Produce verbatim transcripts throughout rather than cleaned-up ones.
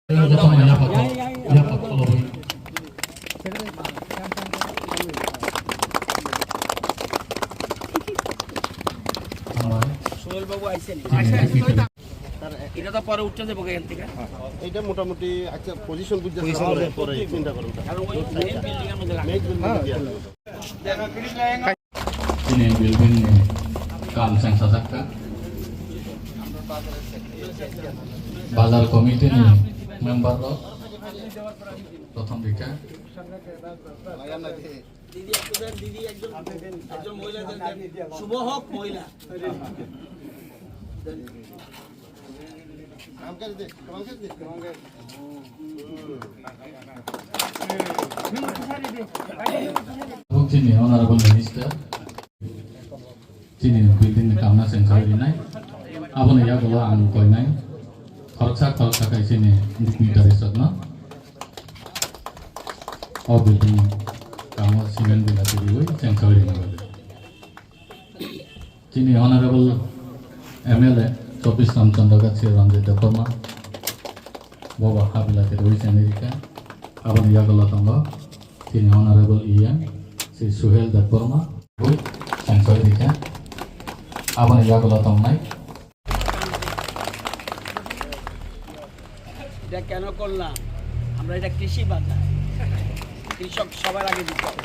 Jotono yaphago, yapha khulogwi. Sohel বাবু আইছেন। এটা তো পরে উঠতে যাবো এখান থেকে। এটা মোটামুটি একটা পজিশন বুঝতে পরে চিন্তা করুন। কারণ ওই মেইন বিল্ডিং এর মধ্যে রাখা। মেইন বিল্ডিং এর মধ্যে। Chini building ni kam chengsajakha. Bazar committee ni member rok prothom dikha. দিদি একজন, দিদি একজন, একজন মহিলা দেন, দেন। শুভ হোক মহিলা। Chini Honorable Minister, chini building ni kamna chengsawi rinai. Aboni yagulo ang koinai. Khoroksa khoroksa khai chini dignitaries rokno o building kamo cement bila twiwi chengsawi rina bagwi. Chini Honorable M L A chobbish Ramchandra Ghat Shri Ranjit Debbarma, bobo ha bila twiwi chengwi rikha. Aboni yagulo tongo chini Honorable E M Shri Suhel Debbarma, bui chengsawi rikha. Aboni yagulo tongnai এটা কেন করলাম? আমরা এটা কৃষি বাজার, কৃষক সবার আগে দিতে হবে।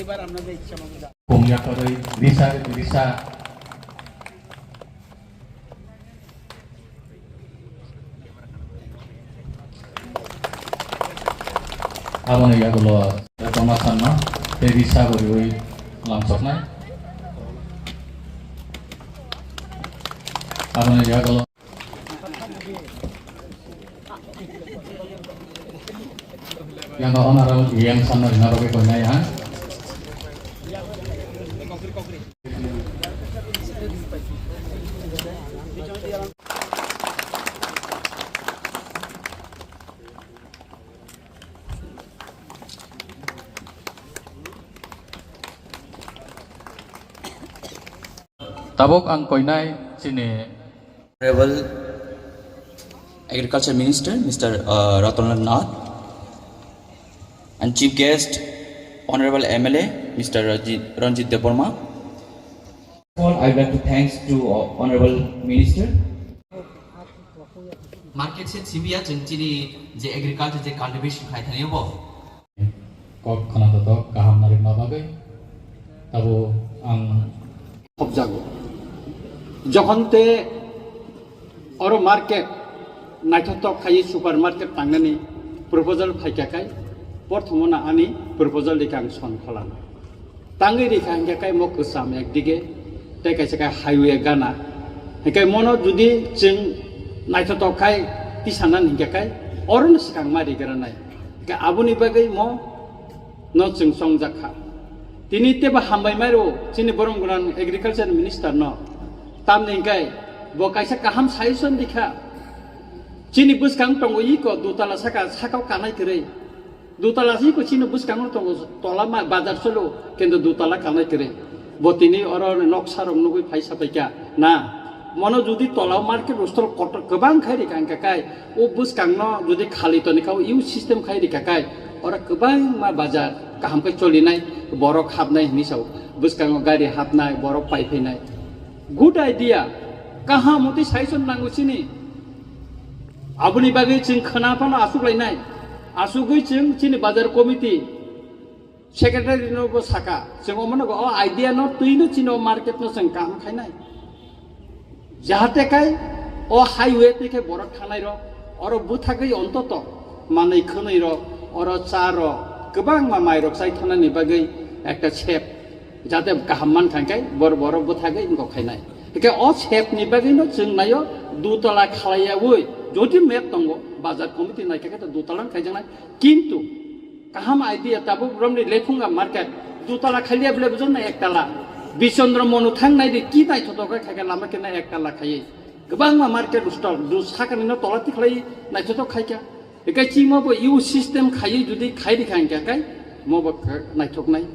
এবার আপনাদের ইচ্ছা মতো দাম। Pungya kwrwi risa risa. Aboni yagulo Rama Sanma tei risa kwrwi lamsoknai. Aboni yagulo Yang kau orang yang sana yang apa kau nai ha? Tabuk ang koinai chini Honorable Agriculture Minister, Mister uh, Ratan Lal Nath, and Chief Guest, Honorable M L A, Mister Ranjit, Ranjit Debbarma. All, I would like to thanks to uh, Honorable Minister. Market se sibia chwng chini je agriculture je cultivation khai thani bo. Kok khna to kaham narikma bagwi tabo ang Hobjago. Jokhon te oro market naithotok khai supermarket tangnani proposal phaikha khai, porthomo na ani proposal dikha ang son kholang. Tangwi rikha hingkhe kai mo kwcham ekdige, tei kaisa kai highway gana. Hingkhe mono judi chwng naithotok khai tisanani hingkhe kai orono swkang ma rigranai. Hingkhe aboni bagwi mo no chwng chongjak kha. Tini teibo hambai mai rwo chini borom gwnang agriculture minister no. Tamni hingkhe bo kaisa kaham suggestion rikha. Chini bwskang tongo iko dutala saka, sakao kanai kwrwi. Dutala si ko chini bwskango tongo, tola ma bazar solo, kendo dutala kanai kwrwi. Bo tini oro noksa rok nugwi phai sapaikha na. Mono judi tola market stall kotor kwbang khai rikha hingkha kai, o bwskangno judi khali toni kha, o U system khai rikha kai, oro kwbangma bazar kaham khe cholinai, borok hapnai hinwi sao. Bwskango gari hapnai, borok pai phainai. Good idea. Kaham hwnkhe suggestion nango chini. Aboni bagwi chwng khwna phano aswk lainai. Aswkgwi chwng chini bazar committee secretary no bo saka. Chwng omono bo o idea no twi no chini o market no chwng kaham khainai. Jahate kai o highway twi khe borok thangnai rok oro bwthagwi ontoto manwi khwnwi rok oro cha rok kwbangma mai rok chai thanani bagwi ekta sep jate kaham man kha khe bor borok bwthagwi wngkok khainai. Hingkhe o sep ni bagwi no chwng naio dutala khalaiyaui jodi map tongo bazar committee naikha khe to dutala wng khaijaknai. Kintu kaham idea tabuk romni lephunga market dutala khailia bele bujong na ektala. Bichandra monu thang nai di ki naithotok khai kha lama khe na ektala khaiwi. Kwbangma market stall du sakani no tola tikhlai naithotok khaikha. Ekai chimo bo U system khaiwi judi khai rikha hingkha kai mo bo naithoknai.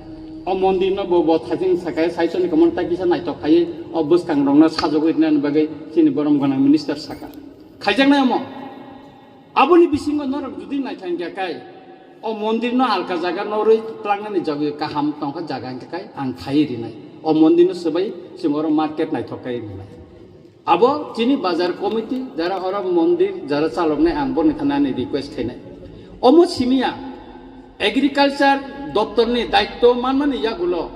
O mondir no bo bo thajing sakai saisoni komon ta kisa naithok khaiwi o bwskang rokno sajogwi rwnani bagwi chini borom gwnang minister saka. Khaijaknai omo. Aboni bisingo norok jodi naithok khe kai, o mondir no alka jaga norwi tlangnani jagwi kaham tongkha jaga hwnkhe kai ang khai rinai. O mondir no swbai chwng oro market naithok kai rinai. Abo chini bazar committee, jara oro mondir, jara chaloknai, ang borni thani ani request khainai. Omo simiya agriculture doptorni daitto manmani yagulo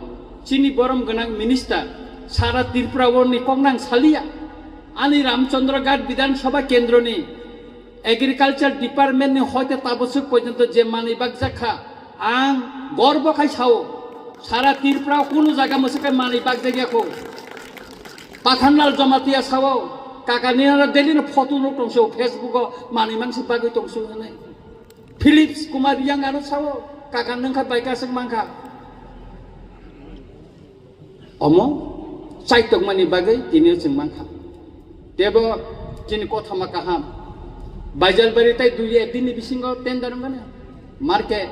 chini borom gwnang minister sara Tripura o ni koknang saliya. Ani Ramchandra Ghat Bidhan Sabha kendroni agriculture department ni hoite taboswk porjonto je manwi bakjak kha, ang gorbo khai sao, sara Tripura o kunu jaga mwswk khe manwi bakjak ya kho. Pathanlal Jamatia sao, kaka ni aro daily no photo no tongso Facebook o manwi mangsi bagwi tongso hwnwi. Philips Kumar Reang ano sao, kaka nwng kha bai kasuk mankha. Omo chaitokmani bagwi tini o chwng mankha. Tebo chini kothoma kaham. Baijalbari tai dui ek din ni bisingo tender wngmani. Market.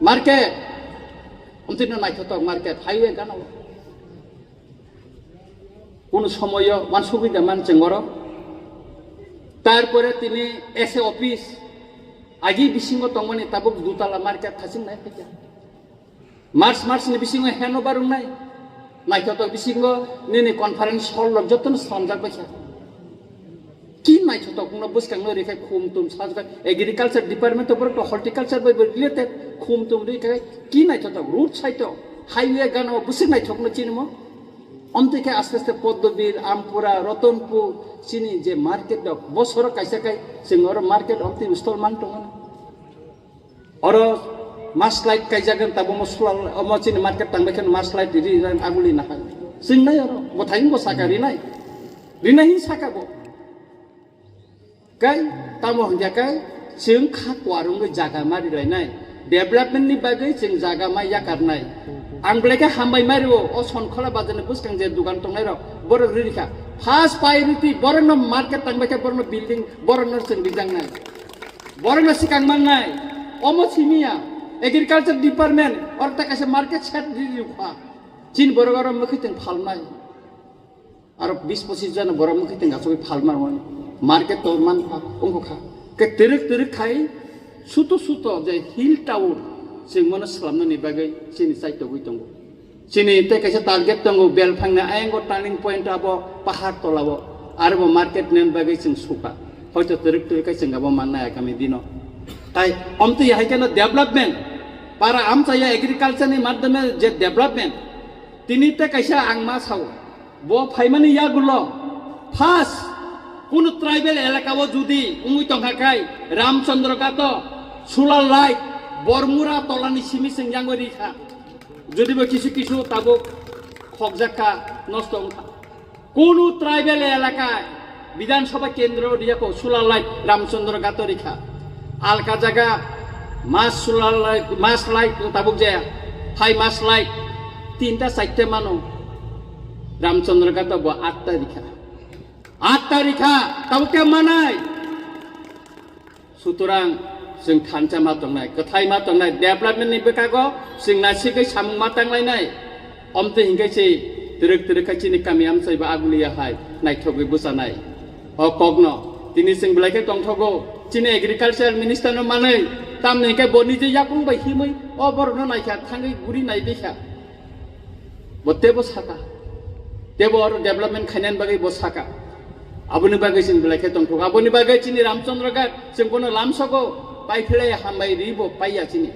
Market. Omtwino naithotok market. Highway gana o. Kunu somoyo wansugwi da man chwng oro. Tarpore tini S A office. Agi bisingo tongmani tabuk dutala market thasing nai phaikha. March, March ni bisingo handover wngnai. Naithotok bisingo nini conference hall rok jotono slamjak baikha. Ki naithotok wngno bwskangno rikha khum tum sajak agriculture department to borok to horticulture bai bai related khum tum rikha ki naithotok road side to highway gana o bwswk naithokno chinimo. Omtwi khe aste aste Poddobir, Ampura, Ratanpur chini je market rok bosoro kaisa kai chwng oro market omtwi stall man tongo. Oro mas light kaijagwi tabuk mo sulal, omo chini market tangbai kheno mas light riri rang aguli nahar. Chwng nai oro, bo thayung bo saka rinai. Rinai hin saka bo. Kai, tamo hwnkhe kai, chwng kha kuarungwi jaga ma rilainai. Development ni bagwi chwng jaga ma yakarnai. Ang belai khe hambai ma rio, o Sonkhola bazar ni bwskang je dukan tongnai rok, borok riri kha. First priority, borokno market tangbai khe borokno building, borokno chwng rijaknai. Borokno swkang mannai, omo simiya, agriculture department, oro ta kaisa market shed riri rwkha. Chini borok oro mwkhwtwng phalnai. Aro bis pochis jona borok mwkhwtwng achugwi phalma rwmani. Market to man pha, wngkha kha. Khe twrwk twrwk khai, suto suto je hill town, chwng mono swlamnani bagwi chini chaitogwi tongo. Chini tei kaisa target tongo, belphangni ayang o turning point abo pahar tola o, aro bo market nen bagwi chwng suka. Hoito twrwk twrwk khe chwng abo mannai agami dino. Tai omtwi hai kheno development, para amchaya agriculture ni madhyome je development, tini tei kaisa ang ma sao, bo phaimani yagulo first kunu tribal elaka o judi wngwi tongkha khai Ramchandra Ghat o solar light Bormura tolani simi chwng yango rikha. Jodibo kisu kisu tabuk khokjak kha, nosto wngkha. Kunu tribal elaka Bidhan Sabha kendro riyako solar light Ramchandra Ghat o rikha. Alka jaga mas solar light, mas light tabuk jaya. Phai mas light tinta chaita mano. Ramchandra Ghat o bo atta rikha. Atta rikha, tabuk khe manai. Sutorang chwng thansa ma tongnai, kwthai ma tongnai, development ni bwkhago chwng nasigwi samung ma tanglainai. Omtwi hinkhe se twrwk twrwk khe chini kami amchai ba aguliya hai naithogwi bwchanai. O kokno tini chwng belai khe tongthogo, chini agriculture minister no manwi, tamni hinkhe bo nije yakung bai himwi o borokno naikha, thangwi guri nai bikha. Bo tebo saka. Tebo oro development khainani bagwi bo saka. Aboni bagwi chini belai khe tongthok. Aboni bagwi chini Ramchandra Ghat, chwng bono lamsogo, pai philai hambai ri bo paiya chini.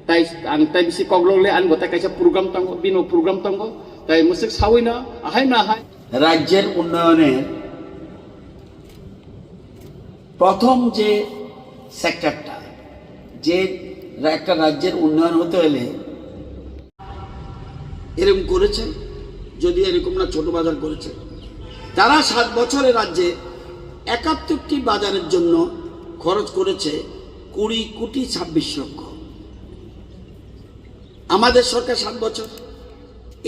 Tai ang tai bisi koklok le, ani bo tai kaisa program tongo, bino program tongo. Tai mwswk sawi no, ahai no ahai. রাজ্যের উন্নয়নের প্রথম যে সেক্টরটা, যে একটা রাজ্যের উন্নয়ন হতে হলে এরকম করেছে, যদি এরকম না, ছোট বাজার করেছে। তারা সাত বছরে রাজ্যে একাত্তরটি বাজারের জন্য খরচ করেছে কুড়ি কোটি ছাব্বিশ লক্ষ। আমাদের সরকার সাত বছর,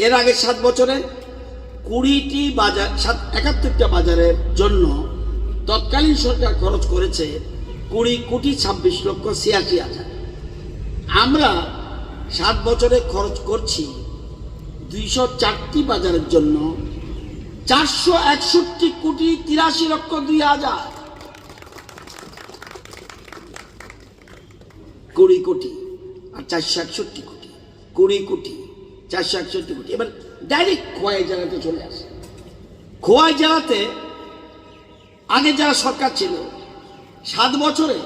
এর আগে সাত বছরে কুড়িটি বাজার, সাত, একাত্তরটা বাজারের জন্য তৎকালীন সরকার খরচ করেছে কুড়ি কোটি ছাব্বিশ লক্ষ ছিয়াশি হাজার। আমরা সাত বছরে খরচ করছি দুইশো চারটি বাজারের জন্য চারশো একষট্টি কোটি তিরাশি লক্ষ দুই হাজার। কুড়ি কোটি আর চারশো একষট্টি কোটি, কুড়ি কোটি, চারশো একষট্টি কোটি। এবার ডাইরেক্ট খোয়াই জেলাতে চলে আসে। খোয়াই জেলাতে আগে যারা সরকার ছিল, সাত বছরে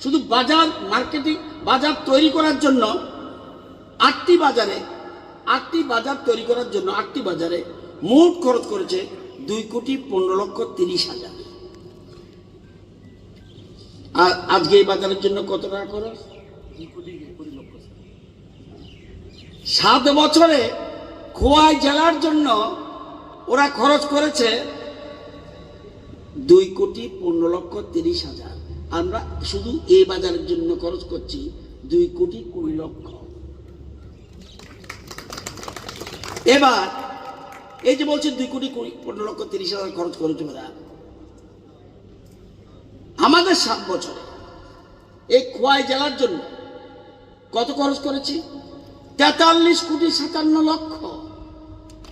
শুধু বাজার মার্কেটিং, বাজার তৈরি করার জন্য আটটি বাজারে, আটটি বাজার তৈরি করার জন্য আটটি বাজারে মোট খরচ করেছে দুই কোটি পনেরো লক্ষ তিরিশ হাজার। আর আজকে এই বাজারের জন্য কত টাকা খরচ? সাত বছরে খোয়াই জেলার জন্য ওরা খরচ করেছে দুই কোটি পনেরো লক্ষ তিরিশ হাজার। আমরা শুধু এই বাজারের জন্য খরচ করছি দুই কোটি কুড়ি লক্ষ। এবার এই যে বলছে দুই কোটি কুড়ি, পনেরো লক্ষ তিরিশ হাজার খরচ করেছে ওরা, আমাদের সাত বছরে এই খোয়াই জেলার জন্য কত খরচ করেছি? তেতাল্লিশ কোটি সাতান্ন লক্ষ,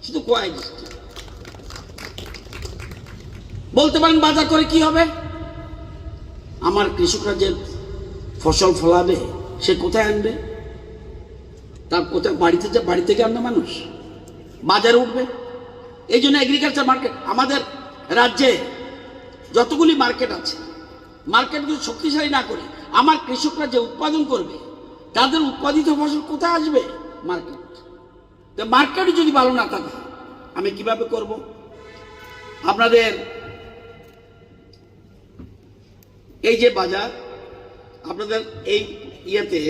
শুধু খোয়াই ডিস্ট্রিক্ট। বলতে পারেন, বাজার করে কি হবে? আমার কৃষকরা যে ফসল ফলাবে, সে কোথায় আনবে? তার কোথায়? বাড়িতে যে, বাড়ি থেকে আনবে মানুষ, বাজারে উঠবে। এই জন্য এগ্রিকালচার মার্কেট, আমাদের রাজ্যে যতগুলি মার্কেট আছে, মার্কেট যদি শক্তিশালী না করি, আমার কৃষকরা যে উৎপাদন করবে, তাদের উৎপাদিত ফসল কোথায় আসবে? মার্কেট। তো মার্কেট যদি ভালো না থাকে, আমি কিভাবে করব? আপনাদের এই যে বাজার, আপনাদের এই ইয়েতে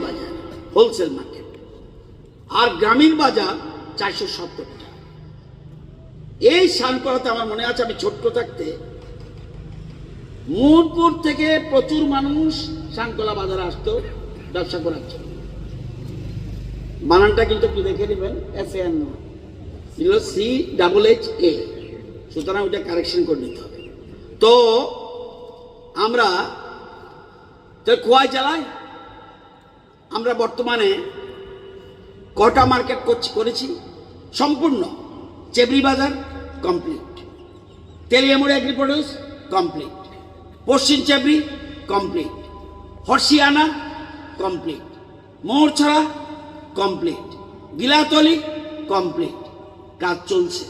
বাজার, হোলসেল মার্কেট, আর গ্রামীণ বাজার চারশো সত্তরটা। এই সানকোলাতে আমার মনে আছে, আমি ছোট্ট থাকতে মোহনপুর থেকে প্রচুর মানুষ সানকোলা বাজারে আসতো ব্যবসা করার জন্য। বানানটা কিন্তু একটু দেখে নেবেন, এস এ এন নয়, এগুলো সি ডাবল এইচ এ, সুতরাং ওটা কারেকশন করে নিতে হবে। তো আমরা তো খোয়াই জেলায় আমরা বর্তমানে কটা মার্কেট করছি, করেছি? সম্পূর্ণ চেবরি বাজার কমপ্লিট, তেলিয়ামুড়ি এগ্রি প্রডিউস কমপ্লিট, পশ্চিম চেবরি কমপ্লিট, হর্ষিয়ানা কমপ্লিট, মোহরছড়া কমপ্লিট, গিলাতলি কমপ্লিট, কাজ চলছে।